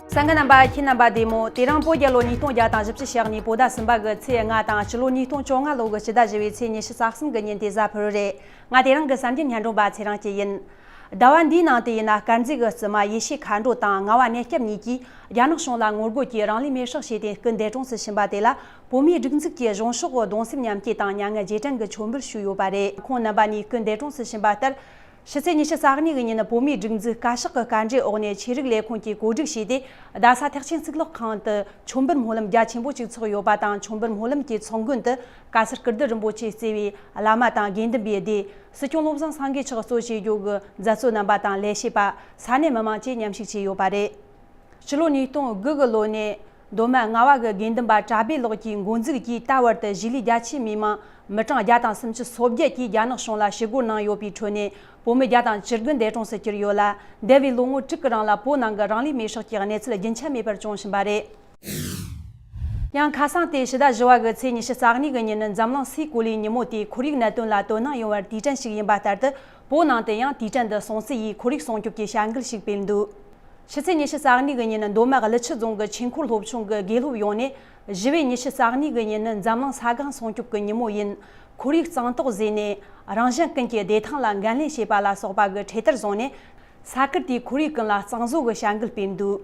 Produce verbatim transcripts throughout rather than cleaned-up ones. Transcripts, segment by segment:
གསན་མཁན་རྣམ་པ། ཁྱེད་རྣམ་པ་བདེ་མོ། དེ་རིང་བོད་རྒྱལ་ལོ་ཉིས་སྟོང་བརྒྱ་དང་བཞི་བཅུ་ཞེ་གཉིས་བོད་ཟླ་གསུམ་པ་གི་ཚེས་ལྔ་དང་སྤྱི་ལོ་ཉིས་སྟོང་བཅོ་ལྔ་ལོ་གི་སྤྱི་ཟླ་བཞི་པའི་ཚེས་ཉི་ཤུ་རྩ་གསུམ་གི་ཉིན་དེ་གཟའ་ཕུར་བུ་རེད། ང་དེ་རིང་གི་གསར་འགྱུར་སྙན་སྒྲོན་པ་ཚེ་རིང་སྐྱིད་ཡིན། ཟླ་བ་འདིའི་ནང་དུ་ཡིན་ན། དཀར་མཛེས་ཀྱི་བཙུན་མ་ཡེ་ཤེས་མཁའ་འགྲོ་དང་ངག་དབང་གནས་སྐྱབས་གཉིས་ཀྱིས་རྒྱ་ནག་གཞུང་ལ་ངོ་རྒོལ་གྱིས་རང་ལུས་མེར་སྲེག་བྱས་ཏེ་སྐུ་འདས་གྲོངས་སུ་ཕྱིན་པ་དེ་ལ། བོད་མིའི་སྒྲིག་འཛུགས་ཀྱིས་གཞུང་ཕྱོགས་ཀྱི་གདུང་སེམས་མཉམ་སྐྱེད་དང་མྱ་ངན་རྗེས་དྲན་གྱི་མཆོད་འབུལ་ཞུས་ཡོད་པ་རེད། ཁོང་རྣམ་པ་གཉིས་སྐུ་འདས་གྲོངས་སུ་ཕྱིན་པ་ལྟར། ཕྱི་ཚེས་ཉི་ཤུ་རྩ་གཉིས་ཀྱི་ཉིན་བོད་མིའི་སྒྲིག་འཛུགས་བཀའ་ཤག་གི་བཀའ་འབྲེལ་འོག་ནས་ཆོས་རིག་ལས་ཁུངས་ཀྱིས་གོ་སྒྲིག་བྱས་ཏེ། རྡ་ས་ཐེག་ཆེན་གཙུག་ལག་ཁང་དུ་མཆོད་འབུལ་སྨོན་ལམ་རྒྱ་ཆེན་པོ་ཅིག་ཚོགས་ཡོད་པ་དང་། མཆོད་འབུལ་སྨོན་ལམ་གྱི་ཚོགས་མགོན་དུ་བཀའ་ཟུར་ཀིརྟི་རིན་པོ་ཆེ་གཙོས་པའི་བླ་མ་དང་དགེ་འདུན་པའི་སྡེ། སྲིད་སྐྱོང་བློ་བཟང་སེང་གེ་མཆོག་གཙོ་བྱས་ཡོད་ཀྱི་མཛད་གཙོ་རྣམ་པ་དང་ལས་བྱེད་པ། ས་གནས་མི་མང་བཅས་མཉམ་ཞུགས་བྱས་ཡོད་པ་རེད། སྤྱི་ལོ་ཉིས་སྟོང་དགུ་གི་ལོ་ནས་མདོ་སྨད་རྔ་བ་གི་དགེ་འདུན་པ་གྲྭ་པའི་ལག་གིས་འགོ་འཛུགས་ཀྱིས་ད་བར་དུ་གཞིས་ལུས་རྒྱ་ཆེའི་མི་མང་མི་གྲངས་བརྒྱ་དང་སུམ་ཅུ་སོ་བརྒྱད་ཀྱིས་རྒྱ་ནག་གཞུང་ལ་ཞུ་སྒོ་གནང་ཡོད་པའི་ཁྲོད་ནས། བོད་མི་བརྒྱ་དང་བཅུ་དགུ་འདས་གྲོངས་སུ་གྱུར་ཡོད་ལ། འདས་པའི་ལོ་ངོ་དྲུག་གི་རིང་ལ་བོད་ནང་གི་རང་ལུས་མེར་སྲེག་གི་གནས་ཚུལ་རྒྱུན་ཆད་མེད་པར་བྱུང་བཞིན་པ་རེད། ཡང་ཁ་སང་སྟེ་ཕྱི་ཟླ་བཞི་པ་གི་ཚེས་ཉི་ཤུ་རྩ་གཉིས་ཀྱི་ཉིན་ནི་འཛམ་གླིང་སའི་གོ་ལའི་ཉིན་མོ་དེ་ཁོར་ཡུག་གནད་དོན་ལ་དོ་སྣང་ཡོང་བར་དུས་དྲན་ཞིག་ཡིན་པ་ལྟར་དུ། བོད་ནང་དུ་ཡང་དུས་དྲན་འདི་སྲུང་བརྩི་ཡིས་ཁོར་ཡུག་སྲུང་སྐྱོབ་ཀྱི་བྱ་འགུལ་ཞིག་སྤེལ་འདུག་ཕྱི་ཚེས་ཉི་ཤུ་རྩ་གཉིས་ཀྱི་ཉིན་ནི་མདོ་སྨད་ཀླུ་ཆུ་རྫོང་གི་ཆོས་འཁོར་སློབ་ཆུང་གི་དགེ་སློབ་ཡོངས་ནས། བཞི་པའི་ཉི་ཤུ་རྩ་གཉིས་ཀྱི་ཉིན་ནི་འཛམ་གླིང་ས་སྒང་སྲུང་སྐྱོབ་ཀྱི་ཉིན་མོ་ཡིན། ཁོར་ཡུག་གཙང་དོག་བཟོས་ནས་རང་གཞན་ཀུན་གྱི་བདེ་ཐང་ལ་འགན་ལེན་བྱེད་པ་ལ་སོགས་པ་གི་འཕྲེད་དར་བཟུང་ནས། ས་ཁུལ་དེའི་ཁོར་ཡུག་ཀུན་ལ་གཙང་བཟོ་གི་བྱ་འགུལ་སྤེལ་འདུག་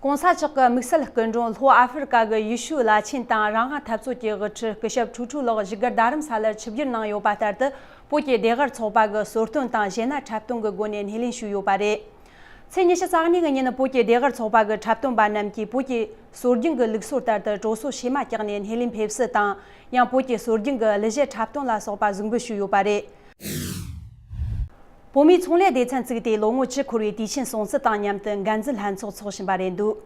གོང་ས་མཆོག་གི་དམིགས་བསལ་སྐུ་མགྲོན་ལྷོ་ཨ་ཧྥེ་རི་ཀ་གི་ཡེ་ཤུའི་བླ་ཆེན་དང་རང་དབང་འཐབ་རྩོད་ཀྱི་དབུ་ཁྲིད་སྐུ་ཞབས་ཁྲུ་ཁྲུ་ལགས་བཞུགས་སྒར་རྡ་རམ་ས་ལར་ཆིབས་བསྒྱུར་གནང་ཡོད་པ་ལྟར་དུ། བོད་ཀྱི་ཟློས་གར་ཚོགས་པ་གི་གསོལ་སྟོན་དང་གཞས་སྣ་འཁྲབ་སྟོན་གྱི་སྒོ་ནས་སྣེ་ལེན་ཞུས་ཡོད་པ་རེད། ཚེས་ཉི་ཤུ་རྩ་གཉིས་ཀྱི་ཉིན་ནི་བོད་ཀྱི་ཟློས་གར་ཚོགས་པ་གི་འཁྲབ་སྟོན་པ་རྣམས་ཀྱིས་བོད་ཀྱི་སྲོལ་རྒྱུན་གྱི་ལུགས་སྲོལ་ལྟར་དུ་དྲོ་སོ་བྱེ་མ་བཀྱགས་ནས་སྣེ་ལེན་ཕེབས་བསུ་དང་། ཡང་བོད་ཀྱི་སྲོལ་རྒྱུན་གྱི་གླུ་གཞས་འཁྲབ་སྟོན་ལ་སོགས་པ་གཟིགས་འབུལ་ཞུས་ཡོད་པ་རེད། བོད་མིའི་ཚོང་ལས་སྡེ་ཚན་བཙུགས་ཏེ་ལོ་ངོ་བཅུ་འཁོར་བའི་དུས་ཆེན་སྲུང་བརྩི་དང་མཉམ་དུ་འགན་འཛིན་ལྷན་ཚོགས་འཚོགས་བཞིན་པ་རེད་འདུག་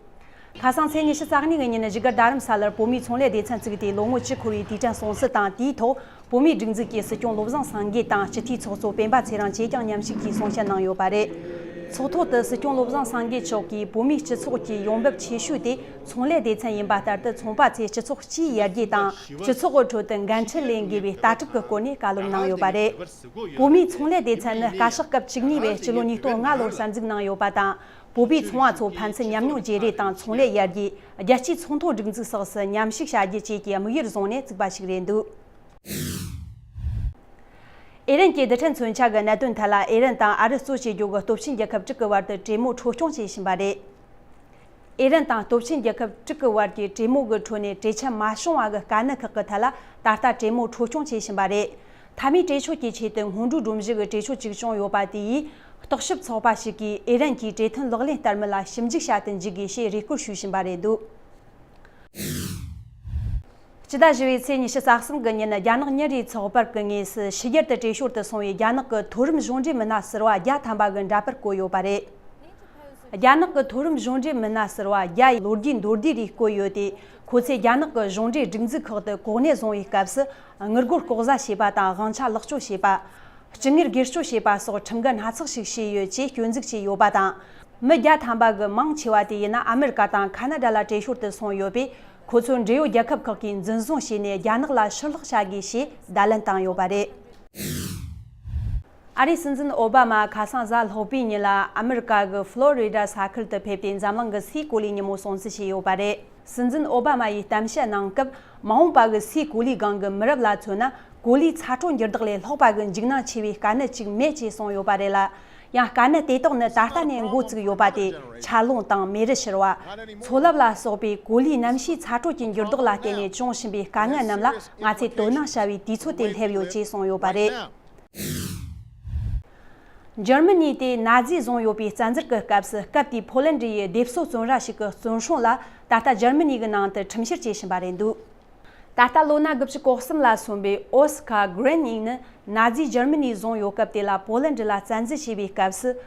ཁ་སང་ཚེས་ཉི་ཤུ་རྩ་གཉིས་ཀྱི་ཉིན་བཞུགས་སྒར་རྡ་རམ་ས་ལར་བོད་མིའི་ཚོང་ལས་སྡེ་ཚན་བཙུགས་ཏེ་ལོ་ངོ་བཅུ་འཁོར་བའི་དུས་དྲན་སྲུང་བརྩི་དང་། དེའི་ཐོག་བོད་མིའི་སྒྲིག་འཛུགས་ཀྱི་སྲིད་སྐྱོང་བློ་བཟང་སེང་གེ་དང་སྤྱི་འཐུས་ཚོགས་གཙོ་སྤེན་པ་ཚེ་རིང་བཅས་ཀྱང་མཉམ་ཞུགས་ཀྱིས་གསུང་བཤད་གནང་ཡོད་པ་རེད། ཚོགས་ཐོག་ཏུ་སྲིད་སྐྱོང་བློ་བཟང་སེང་གེ་མཆོག་གིས། བོད་མིའི་སྤྱི་ཚོགས་ཀྱི་ཡོང་འབབ་ཆེ་ཤོས་དེ་ཚོང་ལས་སྡེ་ཚན་ཡིན་པ་ལྟར་དུ། ཚོང་པ་ཚོས་སྤྱི་ཚོགས་སྤྱིའི་ཡར་རྒྱས་དང་། སྤྱི་ཚོགས་ཀྱི་ཁྲོད་དུ་འགན་འཁྲི་ལེན་དགོས་པའི་ལྟ་གྲུབ་ཀྱི་སྐོར་ནས་བཀའ་སློབ་གནང་ཡོད་པ་རེད། བོད་མིའི་ཚོང་ལས་སྡེ་ཚན་ནི་བཀའ་ཤག་སྐབས་བཅུ་གཉིས་པས་སྤྱི་ལོ་ཉིས་སྟོང་ལྔ་ལོར་གསར་འཛུགས་གནང་ཡོད་པ་དང་། བོད་པའི་ཚོང་བ་ཚོ་ཕན་ཚུན་ཉམས་མྱོང་བརྗེ་རེས་དང་། ཚོང་ལས་ཡར་རྒྱས། རྒྱལ་སྤྱིའི་ཚོང་ཐོག་སྒྲིག་འཛུགས་སོགས་སུ་མཉམ་ཞུགས་བྱ་རྒྱུ་བཅས་ཀྱི་དམིགས་ཡུལ་བཟུང་ནས་བཙུགས་པ་ཞིག་རེད་འདུག་ཨེ་རན་གྱི་རྡུལ་ཕྲན་མཚོན་ཆ་གི་གནད་དོན་ཐད་ལ། ཨེ་རན་དང་ཨ་རི་གཙོ་བྱས་ཡོད་ཀྱི་སྟོབས་ཆེན་རྒྱལ་ཁབ་དྲུག་གི་བར་དུ་གྲོས་མོལ་འཕྲོ་སྐྱོང་བྱེད་བཞིན་པ་རེད། ཨེ་རན་དང་སྟོབས་ཆེན་རྒྱལ་ཁབ་དྲུག་གི་བར་གྱི་གྲོས་མོལ་གྱི་ཁྲོད་ནས་གྲོས་འཆམ་མ་བྱུང་བ་གི་དཀའ་གནད་ཁག་གི་ཐད་ལ་ད་ལྟ་གྲོས་མོལ་འཕྲོ་སྐྱོང་བྱེད་བཞིན་པ་རེད། མཐའ་མའི་གྲོས་ཆོད་ཀྱི་ཆེད་དུ་སྔོན་འགྲོའི་སྒྲོམ་གཞི་གི་གྲོས་ཆོད་ཅིག་བྱུང་ཡོད་པ་དེ་ཡིས། རྟོག་ཞིབ་ཚོགས་པ་ཞིག་གིས་ཨེ་རན་གྱིས་གྲོས་མཐུན་ལག་ལེན་བསྟར་མིན་ལ་ཞིབ་འཇུག་བྱ་དུ་འཇུག་དགོས་ཞེས་རེ་སྐུལ་ཞུ་བཞིན་པ་རེད་འདུག་སྤྱི་ཟླ་བཞི་པའི་ཚེས་ཉི་ཤུ་རྩ་གསུམ་གྱི་ཉིན། རྒྱ་ནག་ཉིན་རེའི་ཚགས་པར་གྱི་དངོས་སུ་ཕྱི་རྒྱལ་དུ་བྲོས་བྱོལ་དུ་སོང་བའི་རྒྱ་ནག་གི་མཐོ་རིམ་གཞུང་འབྲེལ་མི་སྣ་ཟུར་པ་བརྒྱ་ཐམ་པ་གི་འདྲ་པར་བཀོད་ཡོད་པ་རེད། རྒྱ་ནག་གི་མཐོ་རིམ་གཞུང་འབྲེལ་མི་སྣ་ཟུར་པ་བརྒྱ་ཡི་ལོ་རྒྱུས་མདོར་བསྡུས་རེ་བཀོད་ཡོད་དེ། ཁོ་ཚོས་རྒྱ་ནག་གི་གཞུང་འབྲེལ་སྒྲིག་འཛུགས་ཁག་ཏུ་གོ་གནས་བཟུང་བའི་སྐབས་སུ། དངུལ་སྒོར་ལྐོག་ཟ་བྱས་པ་དང་། དབང་ཆ་ལེགས་བཅོས་བྱས་པ། སྤྱི་དངུལ་སྒེར་གཅོད་བྱས་པ་སོགས་ཁྲིམས་འགལ་སྣ་ཚོགས་ཤིག་བྱས་ཡོད་ཅེས་སྐྱོན་འཛུགས་བྱས་ཡོད་པ་དང་། མི་བརྒྱ་ཐམ་པ་གི་མང་ཆེ་བ་དེ་ཡིན་ན་ཨ་མེ་རི་ཀ་དང་ཁ་ན་ཌ་ལ་བྲོས་བྱོལ་དུ་སོང་ཡོད་པས། ཁོ་ཚོར་འབྲེལ་ཡོད་རྒྱལ་ཁབ་ཁག་གིས་འཛིན་བཟུང་བྱས་ནས་རྒྱ་ནག་ལ་ཕྱིར་སློག་བྱ་དགོས་ཞེས་བརྡ་ལན་བཏང་ཡོད་པ་རེད། ཨ་རིའི་སྲིད་འཛིན་ཨོ་བྷ་མ་ཁ་སང་གཟའ་ལྷག་པའི་ཉིན་ལ་ཨ་མེ་རི་ཀ་གི་ཕློ་རི་ཌ་ས་ཁུལ་དུ་ཕེབས་ཏེ། འཛམ་གླིང་གི་སའི་གོ་ལའི་ཉིན་མོ་སྲུང་བརྩི་བྱས་ཡོད་པ་རེད། སྲིད་འཛིན་ཨོ་བྷ་མ་ཡིས་གཏམ་བཤད་གནང་སྐབས། མ་འོངས་པ་གི་སའི་གོ་ལའི་སྒང་གི་མི་རབས་ལ་མཚོན་ན། གོ་ལའི་ཚ་དྲོད་འགྱུར་ལྡོག་ལས་ལྷག་པ་གི་འཇིགས་སྣང་ཆེ་བའི་དཀའ་གནད་ཅིག་མེད་ཅེས་གསུངས་ཡོད་པ་རེད་ལ། ཡང་དཀའ་གནད་དེ་དག་ནི་ད་ལྟ་ནས་འགོ་བཙུགས་ཡོད་པ་དེ། ཆར་རླུང་དང་མེ་རི་འཕྱུར་བ། མཚོ་རླབས་ལ་སོགས་པའི་གོ་ལའི་གནམ་གཤིས་ཚ་དྲོད་ཀྱི་འགྱུར་ལྡོག་ལ་བརྟེན་ནས་བྱུང་བཞིན་པའི་དཀའ་ངལ་རྣམས་ལ་ང་ཚོས་དོ་སྣང་བྱ་བའི་དུས་ཚོད་དེ་སླེབས་ཡོད་ཅེས་གསུངས་ཡོད་པ་རེད། འཇར་མ་ནི་དེ་ན་ཛི་བཟུང་ཡོད་པའི་བཙན་འཛུལ་གྱི་སྐབས་སུ། སྐབས་དེའི་ཕོ་ལན་ཌི་ཡི་སྡེབ་གསོད་བཙོན་ར་ཞིག་གི་བཙོན་སྲུང་ལ་ད་ལྟ་འཇར་མ་ནི་གི་ནང་དུ་ཁྲིམས་བཤེར་བྱེད་བཞིན་པ་རེད་འདུག་ད་ལྟ་ལོ་ན་དགུ་བཅུ་གོ་གསུམ་ལ་སོན་པའི་ཨོ་སི་ཁ་གྷི་རན་ཡིན་ནི། ན་ཛི་འཇར་མ་ནི་བཟུང་ཡོད་སྐབས་དེ་ལ་ཕོ་ལན་ཌི་ལ་བཙན་འཛུལ་བྱས་པའི་སྐབས་སུ།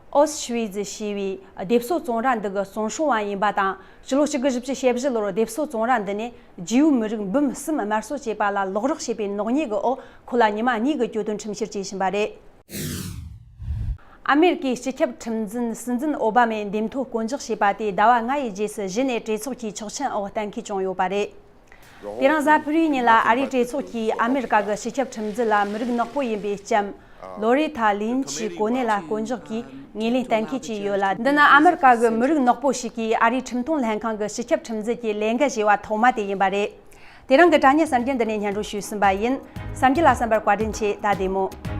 ཨོ་སི་ཤི་ཝི་ཛི་ཞེས་པའི་སྡེབ་གསོད་བཙོན་ར་འདི་གི་བཙོན་སྲུང་བ་ཡིན་པ་དང་། ཕྱི་ལོ་ཆིག་སྟོང་དགུ་བརྒྱ་བཞི་བཅུ་ཞེ་བཞི་ལོར་སྡེབ་གསོད་བཙོན་ར་འདི་ནས་ཇིའུ་མི་རིགས་འབུམ་གསུམ་དམར་གསོད་བྱས་པ་ལ་ལོག་རོགས་བྱས་པའི་ནག་ཉེས་ཀྱི་འོག་ཁོ་ལ་ཉི་མ་གཉིས་ཀྱི་གྱོད་དོན་ཁྲིམས་བཤེར་བྱེད་བཞིན་པ་རེད། ཨ་མེ་རི་ཀའི་སྤྱི་ཁྱབ་ཁྲིམས་འཛིན་སྲིད་འཛིན་ཨོ་བྷ་མའི་འདེམས་ཐོན་བསྐོ་འཇོག་བྱས་པ་དེ་ཟླ་བ་ལྔ་ཡི་རྗེས་སུ་གཞི་ནས་གྲོས་ཚོགས་ཀྱི་ཆོག་མཆན་འོག་གཏན་འཁེལ་བྱུང་ཡོད་པ་རེད། དེ་རིང་གཟའ་ཕུར་བུའི་ཉིན་ལ་ཨ་རིའི་གྲོས་ཚོགས་ཀྱིས་ཨ་མེ་རི་ཀ་གི་སྤྱི་ཁྱབ་ཁྲིམས་འཛིན་ལ་མི་རིགས་ནག་པོ་ཡིན་པའི་ལྕམ་ ལོ་རེ་ཐ་ལིན་གྱི་གོ་གནས་ལ་བསྐོ་འཇོག་གིས་ངོས་ལེན་གཏན་འཁེལ་བྱས་ཡོད་ལ། འདི་ནི་ཨ་མི་རི་ཀ་གི་མི་རིགས་ནག་པོ་ཞིག་གིས་ཨ་རིའི་ཁྲིམས་མཐོང་ལྷན་ཁང་གི་སྤྱི་ཁྱབ་ཁྲིམས་འཛིན་གྱི་ལས་འགན་བཞེས་པ་ཐོག་མ་དེ་ཡིན་པ་རེད། དེ་རིང་གི་དྲ་བརྙན་གསར་འགྱུར་འདི་ནས་སྙན་སྒྲོན་ཞུས་ཟིན་པ་ཡིན། གསར་འགྱུར་ལ་གསན་པར་བཀའ་དྲིན་ཆེ། ད་བདེ་མོ།